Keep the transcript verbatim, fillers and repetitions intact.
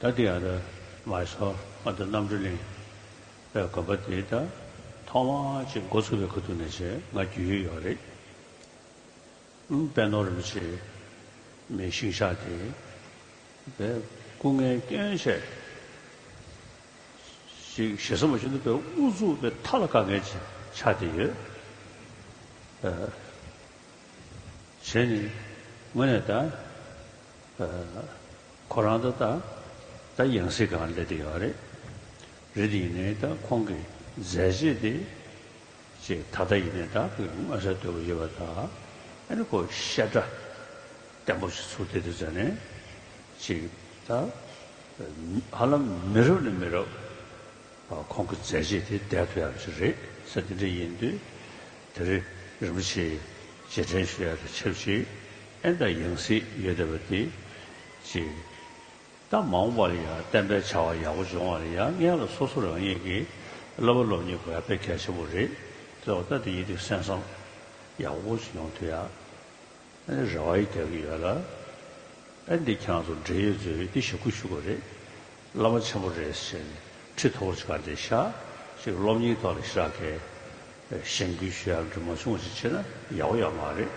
ད་དེ་ཡང་ད་མ་སོ་ང་ད་རྣམ་གྲོལ་གླིང་དགོན་པ་དེ་ད་ཐོག་མ་ཅིག་འགོ་ཚུགས་པའི་ཁ་ཐུག་ནས་བྱས་ང་རྒྱུས་ཡོད་ཡོད་རེད། ཨུམ་དཔལ་ནོར་རིན་པོ་ཆེ་མི་ཤིང་ཤག་དེ་དཔེ་སྐུ་ངལ་སྐྱོན་བྱས་ཅིག་ཞེ་ས་མ་བྱུང་དུ་དཔེ་ཨུ་ཚུགས་དཔེ་མཐའ་ལ་དཀའ་ངལ་ཅིག་ཆགས་བསྡད་ཡོད། བྱས་ནས་དངོས་གནས་ད། ཁོ་རང་ད་ལྟ་ད་ཡང་སྲིད་སྒང་སླེབས་བསྡད་ཡོད་རེད། རེད་དེ་ཡིན་ནའི་ད་ཁོང་གི་མཛད་རྗེས་དེ་ཅིག་ད་ལྟ་ཡིན་ནའི་ད་ཁོས་མངོན་གསལ་དོད་པོ་ཡོད་པ་དང་ཨ་ནི་ཁོ་བཤད་གྲྭ་བརྟན་པོ་ཞིག་ཚུགས་བསྡད་དུས་ཙ་ནས་ཅིག་ད་ཧ་ལམ་མི་རབས་ནས་མི་རབས། ཁོང་གི་མཛད་རྗེས་དེ་བསྡད་ཐུབ་ཡག་ཅིག་རེད་ཟེར། དེ་འདྲ་ཡིན་དུས་དེ་རིང་རིན་པོ་ཆེའི་རྗེས་དྲན་ཞུ་ཡག་དང་ཆབས་ཅིག་ཨེ་ད་ཡང་སྲིད་ཡོད་བསྡད་པ་དེ་ཅིག་ད་མ་འོངས་པ་ལ་ཡང་བསྟན་པའི་བྱ་བ་ཡག་པོ་ཅིག་ཡོང་བ་ལ་ཡང་སྔོན་ལ་སོ་སོ་རང་ཉིད་ཀྱི་བསླབ་པ་སློབ་གཉེར་དགོས་ཡག་དཔེ་གལ་ཆེན་པོ་རེད། དེ་ད་དེ་ཡིན་དུས་གསན་བསམ་ཡག་པོ་ཅིག་ཡོང་ཐུབ་ཡག་ཨ་ནི་རེ་བ་ཡི་རྒྱག་གི་ཡོད་ལ། ཨ་འདི་ཁྱེད་རང་ཚོ་འབྲེལ་ཡོད་ཚོས་འདི་ཞུ་སྐུལ་ཞུ་དགོས་རེད། བླ་མ་ཆེན་པོ་རེད་ཟེར་ནས་ཁྲི་མཐོ་པོ་ཅིག་ག་འདྲ་བཞག་ཅིག་སློབ་གཉེར་ཐོག་ལ་ཞེ་དྲག་གི་གཞེན་སྐུལ་ཞུ་ཡག་འདྲ་མ་བྱུང་བ་ཞིག་བྱས་ན་ཡག་པོ་ཡོད་མ་རེད།